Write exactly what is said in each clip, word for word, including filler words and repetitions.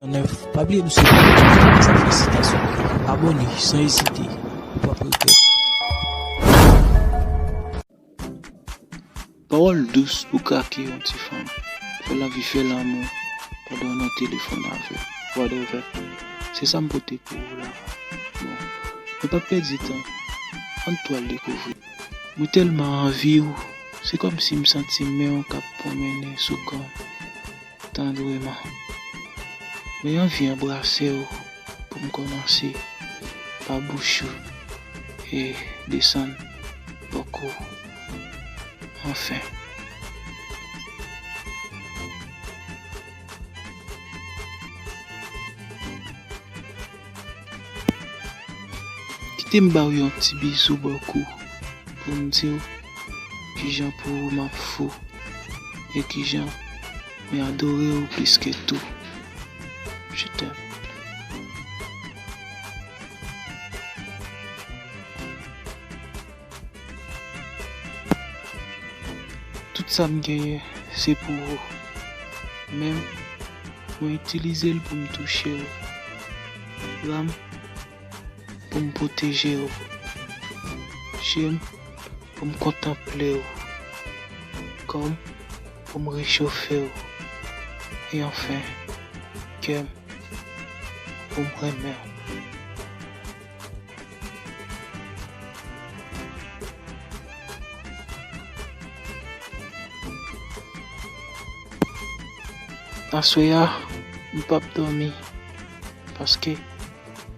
Nèf, pa bliye nou swiv nou sou TikTok, sa felisitasyon. Abòne san ezite, ou p ap regrèt. Pawòl dous pou krake yon ti fanm. Fè lavi, fè lanmou pandan w nan telefòn avè l. Whatever. Se sa m pote pou ou la. Bon, nou p ap pèdi tan. Ann tou al dekouvri. Mwen tèlman anvi w, se kòmsi m santi men w k ap pwonmennen sou kò m tandreman. Mwen anvi anbrase w pou m kòmanse pa bouch ou e desann bò kou. Anfen. Kite m ba w yon ti bizou bò kou pou m di w kijan pou ou m ap fou e kijan mwen adore w plis ke tou. Je t'aime. Tout sa m genyen, se pou ou. Men m, mwen itilize l pou m touche w. Ram, pou m pwoteje w. Je m, pou m kontanple w. Kò m, pou m rechofe w. E anfen, kè m, pou m renmen w. Aswè a, m p ap dòmi, paske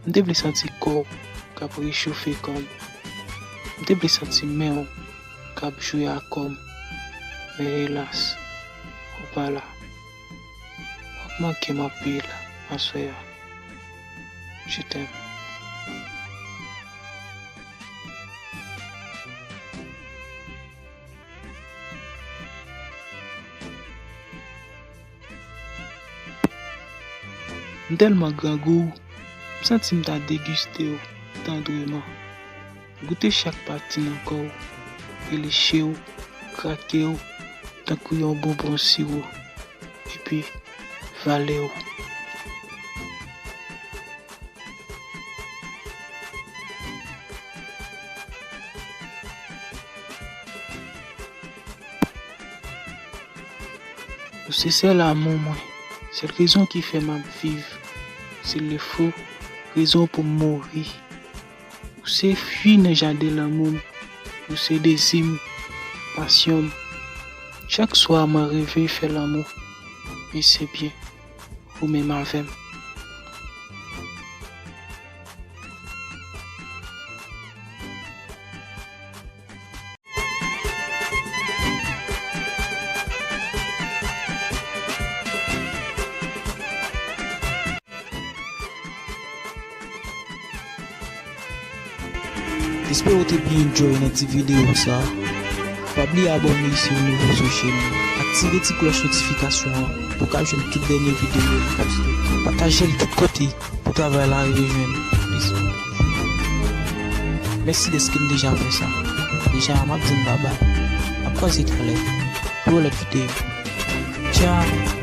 m te vle santi kò w k ap rechofe kò m. M te vle santi men w k ap jwe ak kò m. Men elas, ou pa la. W ap manke m anpil aswè a. Je t'aime. M tèlman grangou, m santi m ta degiste w tandreman. Goute chak pati nan kò w e leche w, krake w tankou yon bonbon siwo, epi vale w. Ou se sèl amou mwen, sèl rezon ki fè m ap viv, se lefo rezon pou m mouri. Ou se fwi nan jaden lanmou m, ou se dezi m, pasyon m. Chak swa mwen reve fè lanmou, e se byen ou menm avè m. Espere w te byen enjoy nan ti videyo sa. Pa bliye abòne si w nouvo sou chèn nan. Aktive ti klòch notifikasyon an pou w ka jwenn tout dènye videyo nou poste. Pataje l tout kote pou travay la rive jwenn plis moun. Mèsi dèske n deja fè sa. Deja, m ap di n babay. N ap kwaze talè pou yon lòt videyo. Tchao!